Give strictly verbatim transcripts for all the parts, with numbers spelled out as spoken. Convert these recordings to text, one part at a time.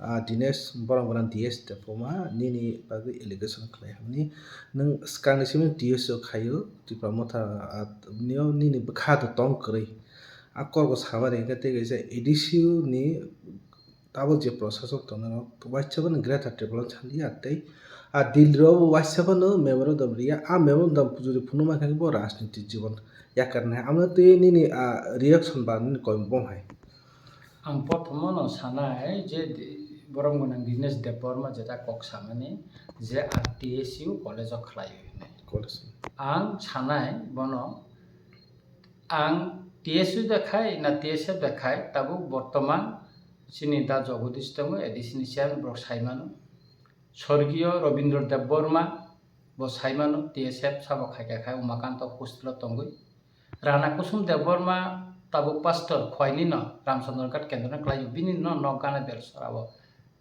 Ah, Dinesh, borok gwnang D S Debbarma nini bagwi allegation khlai hwnwi. Nwng swkangni simi T S O khaio, Tipra Motha, ah, nio nini bwkha do tong kwrwi. A kok bo sama ringkha tei kaisa A D C ni abo je prosason tongnai rok waisa phano Greater Tipraland sanliya tei a Delhi rok bo waisa phano memorandum riya. A memorandum jodi phunukma khe bo rajniti jibon yakarnai. Amo tei nini, ah, reaction ba nini koimung hai. Ang prothomo no sanai je di-, borok gwnang Dinesh Debbarma jeta kok samani je ang T S U college o khlai o hinwi. College. Ang sanai bono, ang T S U da khai na T S F da khai, tabuk bortoman chini da Jagadish tongo, A D C ni chairman, borok sai mano. Sorgiyo Rabindra Debbarma bo sai mano, T S F sabo khaikha khai Umakanta hostel o tongwi. Rana Kusum Debbarma tabuk pastor, Khwaini no Ramchandra Ghat kendro no khlai o, bini no nok gana Belsora o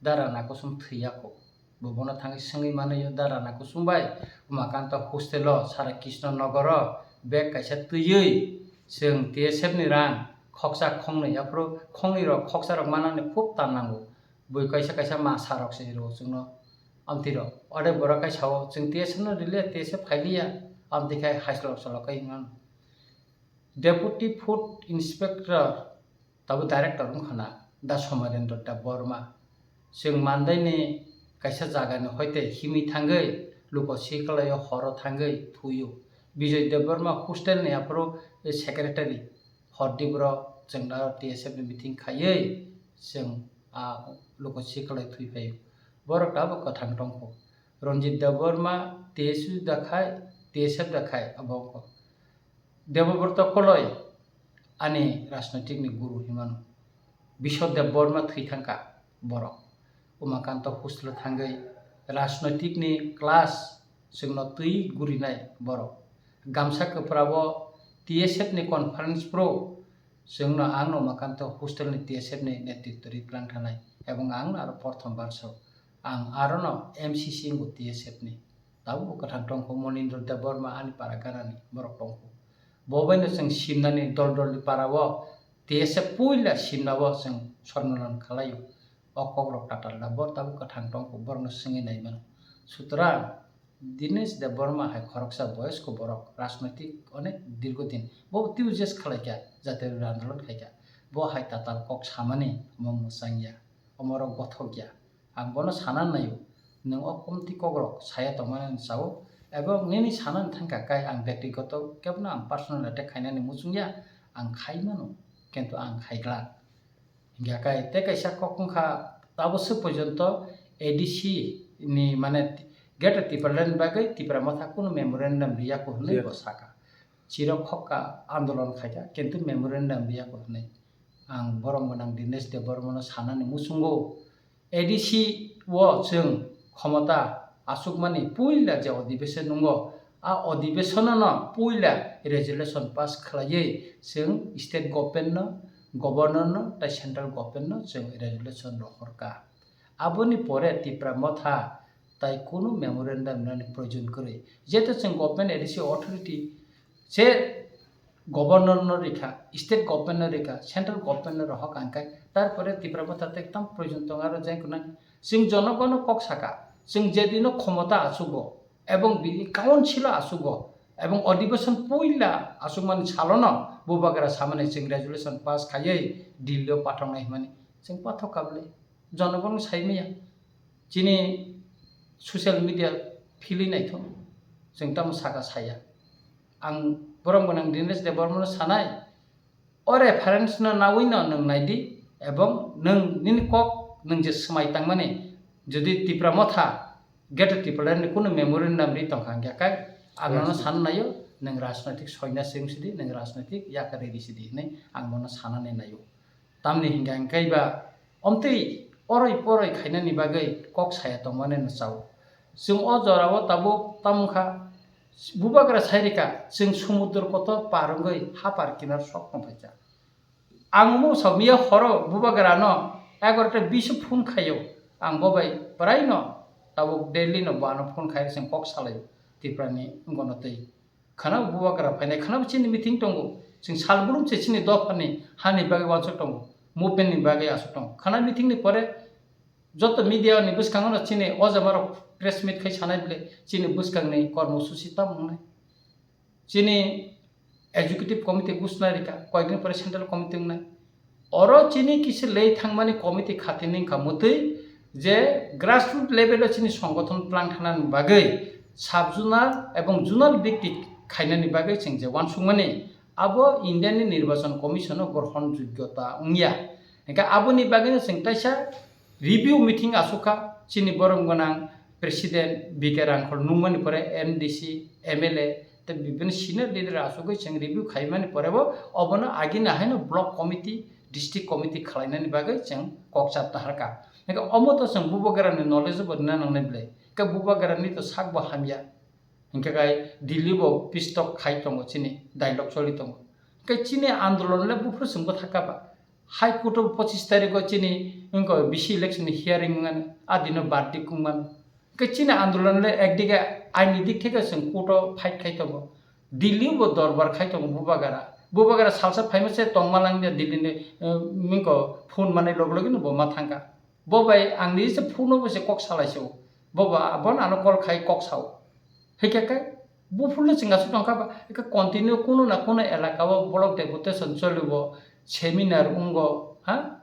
da Rana Kusum thwiya kho. Bo bono thangwi swngwi mano, da Rana Kusum bai Umakanta hostel o Sara Krishna Nagar o bag kaisa twiwi chwng T S F ni rang khoksa khongnwi, aphuru khongnwi rok khoksa rok manani khub tan nango. Bui kaisa kaisa masa rok se rwo chwngno amtwi rok. Ode borok kai sao, "Chwng T S F no rwliya, T S F phailiya," amtwi khai haislok salok kai wngmano. Deputy Food Inspector, tabuk Director wngkha na, Da Somarendra Debbarma. Chwng mandaini kaisa jagani hoite himwi thangwi, luko sikwlaio horo thangwi thuio. Bijoy Debbarma hostel ni aphuru secretary, hordi borok chwng da T S F ni meeting khaiwi chwng a luko sikwlai thwi phaio. Borok tabuk kwthang tongkho. Ranjit Debbarma T S U da khai, T S F da khai abo wngkho. Debobroto Koloi ani rajnoitik ni guru hinmano. Biswa Debbarma thwi thangkha borok. Umakanta hostel o thangwi rajnoitik ni class chwngno twi gurinai borok. Gamsa kwpra o T S F ni conference pro chwngno, ang no Umakanta hostel ni T S F ni netritwo ri plang thanai, ebong ang no aro prothom barso ang aro no M C C wngo T S F ni. Tabuk bo kwthang tongkho, Monindra Debbarma ani para ganani borok tongkho. Bo bai no chwng simnani dol dol ni para o T S F puila simna o chwng sormonan khalai o. O kokrok tatal da, bo tabuk kwthang tongkho, borokno swngwi nai mano. Sutrang Dinesh Debbarma hai khoroksa boyosko borok, rajnoitik onek dirgo din. Bo twibo jest khlaikha, jatiyo andolon khaikha. Bo hai tatal kok samani omo mwchangya, omorok gothokya. Ang bono sana naio, nwng o komti kokrok saya tongmani sao, ebong nini sanani thangkha kai ang byaktigoto kebono ang personal attack khainani muchungya, ang khai mano, kintu ang khai glak. Hingkha khe tei kaisa kok wngkha, tabuk se porjonto A D C ni, mane, Greater Tipraland ni bagwi Tipra Motha kunu memorandum riyakho hwnwi Riya. Bo sakha. Chirok khokka andolon khaikha, kintu memorandum riyakho hwnwi. Ang borom gwnang Dinesh Debbarmano sanani muchungo, A D C o chwng khomota achukmani puila je odhibeshon wngo, a odhibeshono no puila resolution pass khlaiwi chwng state government no, governor no tei central government no chwng resolution rohorkha. Aboni pore Tipra Motha tai kunu memorandum nani proyojon kwrwi. Jeto chwng government, A D C authority se governor no rikha, state government no rikha, central government no rohok ang khai, tarpore Tipra Motha tai tam proyojon tongo aro jai kunang. Chwng jonogono kok saka, chwng jedino khomota achugo, ebong bini council o achugo, ebong odhibeshon puila achukmani salono bubagra samani chwng resolution pass khaiwi Delhi o pathoknai hwnmani chwng pathok kabli. Jonogono sai maya. Chini social media philwi naithok, chwng tamo saka saya. Ang borom gwnang Dinesh Debbarmano sanai, o reference no nawi no nwng naidi, ebong nwng nini kok nwng je swmai tangmani, jodi Tipra Motha, Greater Tipraland ni kunu memorandum ri tongkha hingkha khe, ang nono Rajnitik. Sana naio, nwng rajnoitik soina se wng sidi, nwng rajnoitik yakar riri sidi hinwi ang bono sanani naio. Tamni hingkha hingkhai ba omtwi oroi poroi khainani bagwi kok saya tongmani no chao. Chwng o jorao tabuk tamo wngkha, bubagra sai rikha, chwng sumudro kotor par wngwi hapar kinar sok tongphaikha. Ang omo sao miya horo bubagrano egarota bish phone khaio, ang bo bai praino tabuk daily no bo ano phone khai chwng kok salaio Tiprani wngwano twi. Khana bubagra phainai, khana chini meeting tongo. Chwng salbrum se chini dophani hani bagwi uansuk tongo, movement ni bagwi aswk tongo. Khana meeting ni pore Joto media ni bwskango no chini o jama rok press meet khai sanai bile chini bwskang ni kormo susi tamo wngnai. Chini executive committee gusna rika, koyekdin pore central committee wngnai. Oro chini kisa lei thangmani committee khatini wngkha mwtwi je grassroot level o chini songothon tlang thanani bagwi sub zonal ebong zonal bikti khainani bagwi chwng je uansukmani abo Indian ni Nirbachon Commission o grohon jogyota wngya. Hingkhe aboni bagwino chwng taisa review meeting asukha, chini borom gwnang president B K Rangkhol nungmani pore M D C, M L A, tei bibini senior leader asugwi chwng review khaimani pore bo obono agini haino block committee, district committee khwlainani bagwi chwng kok chap taharkha. Hingkhe omo to chwng bubagrani knowledge bo rwna nangnai bwle. Hingkhe bubagrani to sak bo hamya. Hingkhe kai Delhi bo pistok khai tongo chini dialogue choli tongo. Hingkhe chini andolon le buphuru chwng bwthakha ba. High Court o pochis tarikh o chini wngkha B C election ni hearing wngmani, a dino verdict wngmani. Hingkhe chini andolon le ekdige aini dik theke chwng court o fight khai tongo. Delhi bo dorbar khai tongo bubagara. Bubagara salsa phaima se tongma langya Delhi ni, eh, wngkha phone manai log logino bo ma thangkha. Bo bai ang ni se phone o bo se kok salai se o. Bo ba, bo ano call khai kok sao. Hingkhe kai, buphuru le chwng aswk tongkha ba, hingkhe continue kuno na kuno elaka o block deputation choli bo, seminar wngo, ha?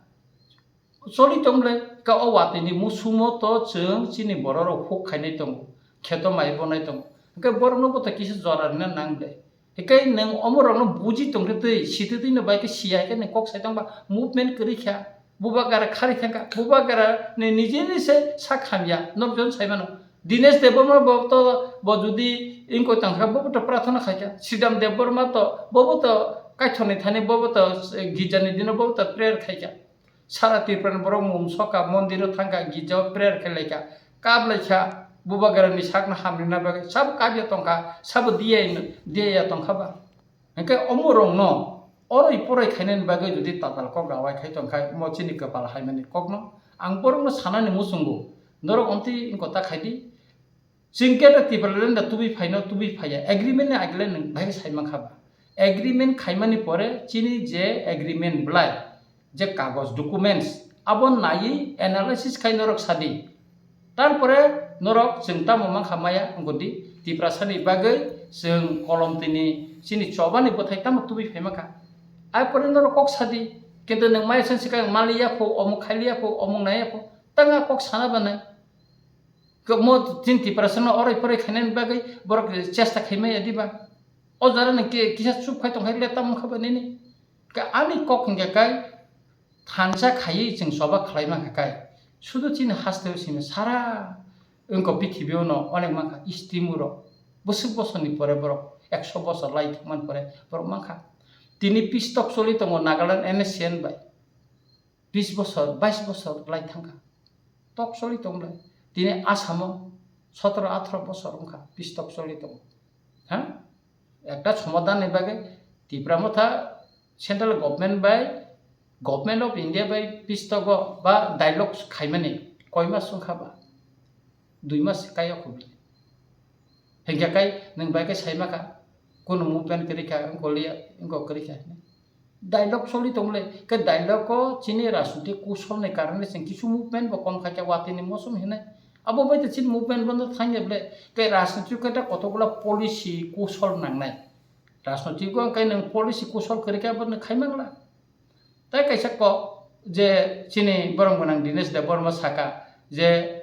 Choli tong le, ka o watwi ni musumo to chwng chini borok rok huk khainai tongo, kheto mai bonai tongo. Hingkhe borok no bo to kisa jora rwna nang le. Hingkhe nwng omo rok no buji tong khe twi, sitwi twi no bai khe siya hingkhe nwng kok sai tong ba movement kwrwi kha. Bubagara khari thangkha, bubagara ni nijini se sak hamya, nokjon sai mano. Dinesh Debbarma bo to, bo jodi ingkoi tangkha, bo to prathana khaikha. Sridham Debbarma to, bo to kaithorni thani, bo to girjani dino, bo to prayer khaikha. Sara Tripura ni borok mum soka, mondiro thangkha, girjao prayer khe laikha. Kap laikha, bubagara ni sakno hamrina bagwi, sabo kapya tongkha, sabo diya, diya tongkha ba. Hingkhe omorokno oroi poroi khainani bagwi jodi tatal kok rawai khai tongkha, omo chini kwpal haimani kokno ang borokno sanani muchungo, norok omtwi wngkha ta khaidi. Chwng khe da Tipraland da tubui phaino, tubui phaiya, agreement ni agile nwng bai sai mankha ba. Agreement khaimani pore chini je agreement belai, je kagoj, documents, abo naiwi analysis khai norok sadi. Tarpore norok chwng tamo mankha maya wngkha di, Tiprasani bagwi chwng kolom tini chini chobani bwthai tamo tubui phaimakha. Aipore norok kok sadi, kintu nwng maya chwng swkang maliya pho, omo khailiya pho, omo naiya pho, tang a kok sana banai. Mo chini Tiprasano oroi poroi khainani bagwi borok chesta khaimaya diba? O jora nwng kisa chup khai tongkha le tamo wngkha ba nini? Ka ani kok hingkha kai thansa khaiwi chwng choba khlai mankha kai. Sudu chini hasteo simi sara wngkha pithibio no onek mankha istimurok. Bwswk bosorni pore borok ekso bosor lai thangmani pore borok mankha. Tini pistok choli tongo Nagaland N S C N bai. Bis bosor, bais bosor lai thangkha. Tok choli tong le. Tini Asamo sotoro atharo bosor wngkha, bis tok choli tongo. Ha? Ekta somadhan ni bagwi Tipra Motha central government bai, Government of India bai pistogo ba dialogue khaimani koi mas wngkha ba? Dui mas kaiya khobli. Hingkha kai nwng bai khe sai makha, kunu movement kwrwi kha, wngkha liya, wngkha kwrwi kha. Dialogue choli tong le, khe dialogue o chini rajniti kushol ni karone chwng kisu movement bo kom kha khe watwi ni mosom hinai. Abo bai to chini movement bondo thangya ble, khe rajniti khe ta kotokgula policy kushol nangnai. Rajniti o khe nwng policy kushol kwrwi khe abo nwng khai mangla. Tai kaisa kok je chini borom gwnang Dinesh Debbarma saka je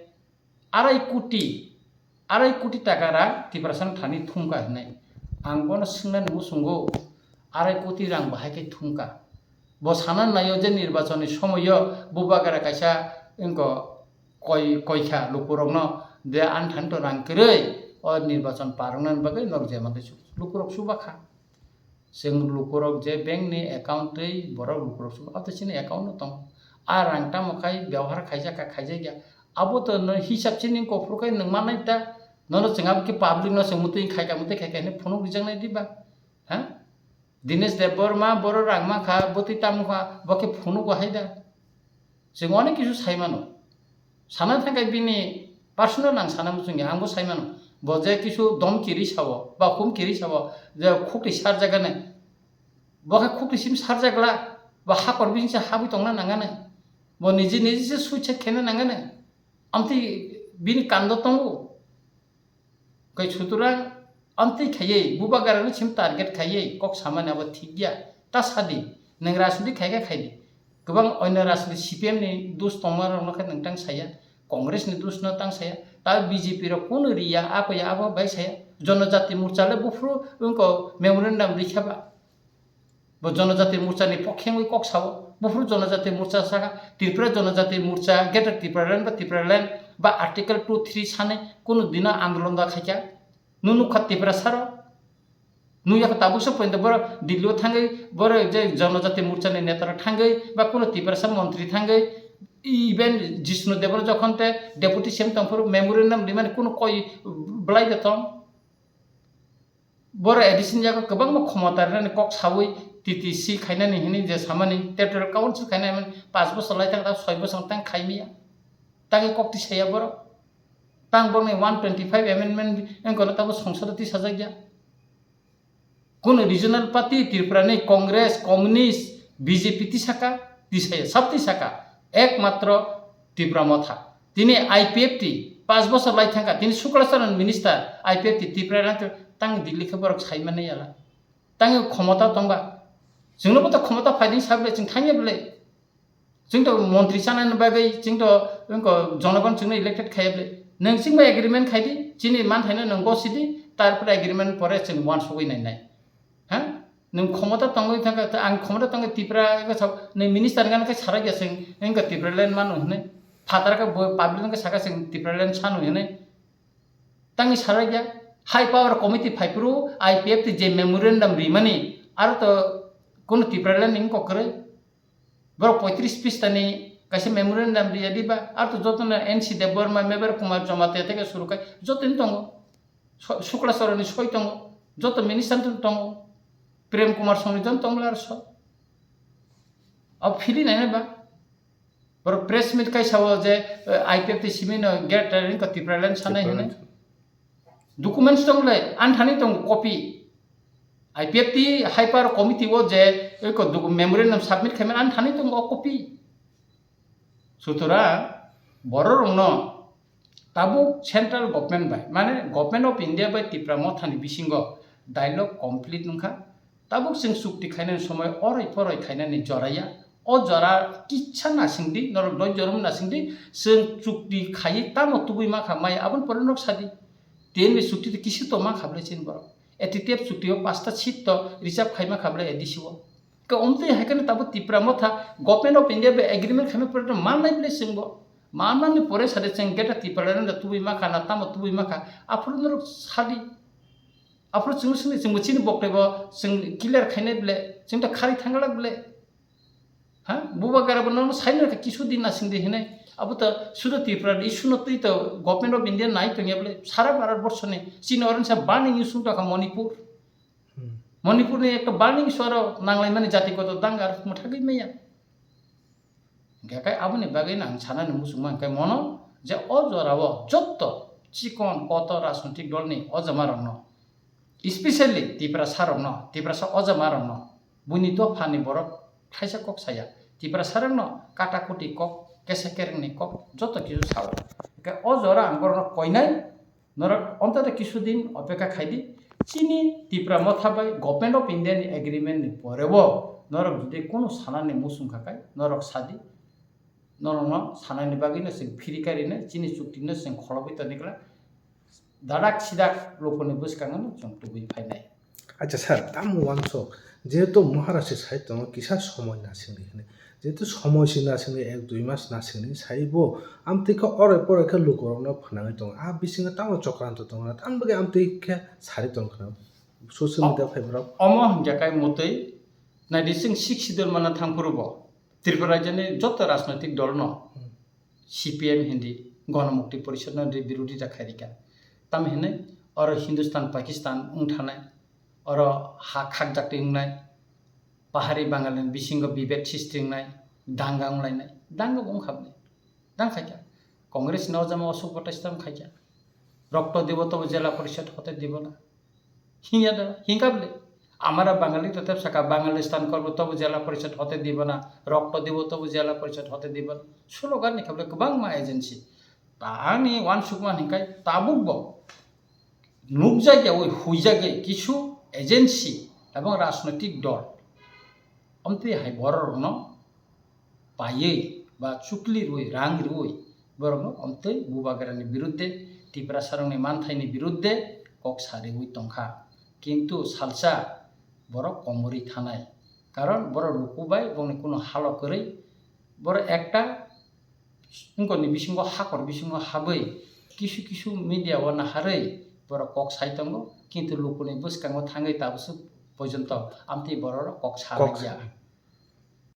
arai koti, arai koti taka rang Tiprasano thani thumkha hinai. Ang bono swngnani muchungo, arai koti rang bahai khe thumkha? Bo sana naio je nirbachonni somoio bubagra kaisa wngkha koi, koikha lukurokno de ani thani to rang kwrwi o nirbachon parwknani bagwi norok je mantai su-, lukurok chubakha. Chwng lukurok je bank ni account twi borok lukurok chubakha, abo to chini account no tongo. A rang tamo khai byabohar khaijak kha, khaijak ya. Abo to no hisab chini kuphur khai nwng manai ta. Nono chwng abo khe public no chwng mutwi khaika, mutwi khaika hinwi phunuk rijaknai diba? Ha? Dinesh Debbarma boro rang mankha, bwtwi tamo kha, bo khe phunugo hai da. Chwng onek kisu sai mano. Sana thangkhe bini personal ang sana muchungya, angbo sai mano. Bo je kisu domki ri sao, ba humki ri sao, je khukti sarjagani. Bo khe khukti sim sarjagla, ba hakor bisingsa habwi tongna nangani. Bo niji niji se suicide khaina nangani. Amtwi bini kando tongo. Kai suturang amtwi khaiwi bubagarano sim target khaiwi kok samani abo thik ya. Ta sadi, nwng rajniti khaikha khaidi. Kwbang oino rajniti C P M ni dus tongmarokno khe nwng tang saya, Congress ni dus no tang saya. Ta B J P rok kunu riya, ako ya abo bai saya. Jonojati Morcha le buphuru wngko memorandum rikha ba. Bo Jonojati Morcha ni pokhe wngwi kok sao. Buphuru Jonojati Morcha saka, Tripura Jonojati Morcha, Greater Tipraland ba Tipraland ba Article two three sani kunu dino andolon da khaikha. Nung nukha Tiprasa rok. Nung yakha tabuk se pointo borok Delhi o thangwi borok je Jonojati Morcha ni neta rok thangwi ba kunu Tiprasa montri thangwi even Jishnu Debra jokhon te deputy C M tongphuru memorandum rimani kunu koi belai de tong. Boro A D C ni yago kwbangma khomota rwnani kok sawi T T C khainani hwnwi je samani, Territorial Council khainani hwnwi panch bochor lai thang, ta soi bochor tang khaimya. Tangwi kok tisaya borok. Tang borokni one twenty five amendment wngkha tabo songsado tisajakya. Kunu regional party Tripura ni Congress, Communist, B J P tisaka, tisaya, sab tisaka. Ekmatro Tipra Motha. Tini I P F T, panch bochor lai thangkha, tini Sukla Charan minister, I P F T, Tripura rang tang Delhi khe borok sai mani yala. Tang khomota tongba. Chwngno bo to khomota phaiding sabe, chwng thangya bele. Chwng to montri chanani bagwi, chwng to wngko jonogon chwngno elected khaiya bele. Nwng chwngno agreement khaidi, chini manthaino nwng gosidi, tarpore agreement pore chwng uansugwi nainai. Ha? Nwng khomota tongwi thangkha, ang khomota tongwi Tripura wngkha sao, nwng minister wngkha khe sarakya chwng, wngkha Tipraland mano hwnwi. Phataro khe bo public wngkha saka chwng Tipraland sano hwnwi. Tangwi sarakya, high power committee phaiphuru I P F T je memorandum rimani, aro to kono Tipraland ni wngkha kwrwi. Borok poitris pista ni kaisa memorandum riya diba, aro to jotono N C Debbarma, Mevar Kumar Jamatia theke suru khai jotoni tongo. So-, Sukla Charan ni soi tongo, joto minister tongo, Prem Kumar Songni jon tongmwla aro so. Abo phili nainai ba. Borok press meet kaisa o je, eh, I P F T simi no get training ko Tipraland sanai hwnwi. Tipraland. Documents tong le, anthani tong copy. I P F T high power committee o je, eh, ko docu-, memorandum submit khaimani anthani tong o copy. Sutorang bororokno tabuk central government bai, mane Government of India bai Tipra Mothani bisingo dialogue complete wngkha. Tabuk chwng chukti khainani somoi oroi poroi khainani jora ya. O jora kisa nasingdi, norok doi jorom nasingdi, chwng chukti khaiwi tamo tubui mankha mai aboni pore norok sadi. T N B chukti de kisi to mankha bwle chini borok. A T T F chukti o pasta seat to reserve khai mankha bwle A D C o. Ke omtwi hai kheno tabuk Tipra Motha Government of India bai agreement khaima pore no mannai bwle chwngbo. Mannani pore sade chwng Greater Tipraland da tubui mankha na tamo tubui mankha. Aphuru norok sadi. Aphuru chwngno swngdi chwngbo chini boktoi bo chwng clear khainai bwle. Chwng to khari thangla bwle. Ha? Bubagra bo norok saino kha kisu din nasingdi hinai. Abo to sudo Tripura issue no twi to Government of India nai tongya bwle. Sara Bharat borsoni chini oransa burning issue tongkha Manipur. Hmm. Manipurni ekta burning issue aro nanglaimani jatigoto danga aro mwthagwi maya. Hingkhe kai aboni bagwi ang sanani muchungma hingkhe mono je o jorao jotto chikon kotor rajnoitik dolni ojamarokno, especially Tiprasarokno, Tiprasa ojamarokno, buini dophani borok thaisa kok saya, Tiprasarokno kata kuti kok, kesa kerengni kok, joto kisu sao. Hingkhe o jora ang borokno koinai, norok ontoto kisu din opekha khaidi, chini Tipra Motha bai Government of India ni agreement ni poreo norok jodi kunu sanani muchung kha kai, norok sadi, norokno sanani bagwino chwng phiri karino, chini chukti no chwng kholobwi toni kla, dadak sidak lukuni bwskango no chwng tubui phainai. Acha sir, tamo uansuk, jehetu Maharaj se sai tongo kisa somoi nasingdi hinwi, jehetu somoi se nasingdi ek dui mas nasingdi saibo, amtwi khe oroi poroi khe lukurokno phnangwi tongo, a bisingo tamo chokranto tongo, tamni bagwi amtwi khe sari tongkha social media phaibrok. Omo hwnkhe kai mutwi naidi chwng Sixth Schedule manna thangphuru bo Tripura rajyoni joto rajnoitik dolno Hmm. C P M hindi Ganamukti Porishad no de birodita khairika. Tam hinwi oro Hindustan Pakistan wngthanai, oro ha khakjakti wngnai, pahari Bangali ni bisingo bibed sisti wngnai, danga wnglainai, danga bo wngkha bini. Dang khaikha. Congress ni ojama Ashok Bhatta stam khaikha. Rokto dibo tobo Jela Porishad hote dibo na. Hinya da, hingka bole. Amara Bangali to tep saka Bangalistan korbo tobo jela porishod hote dibo na, rokto dibo tobo jela porishod hote dibo na. Slogan ni kable kwbangma agency. Ta ani wansukma hinkai tabuk bo nukjakya oi huijakya kisu agency ebong rajnoitik dol. Omtwi hai bororokno paiwi ba chukli rwi, rang rwi borokno omtwi bubagrani birudde, Tiprasarokni manthaini birudde kok sariwi tongkha. Kintu salsa borok komorwi thanai. Karon borok luku bai bongni kuno halo kwrwi, borok ekta wngkoni bisingo, hakor bisingo habwi kisu kisu media o naharwi borok kok sai tongo, kintu lukuni bwskango thangwi tabuk porjonto amtwi borok kok sa Kok rwkya.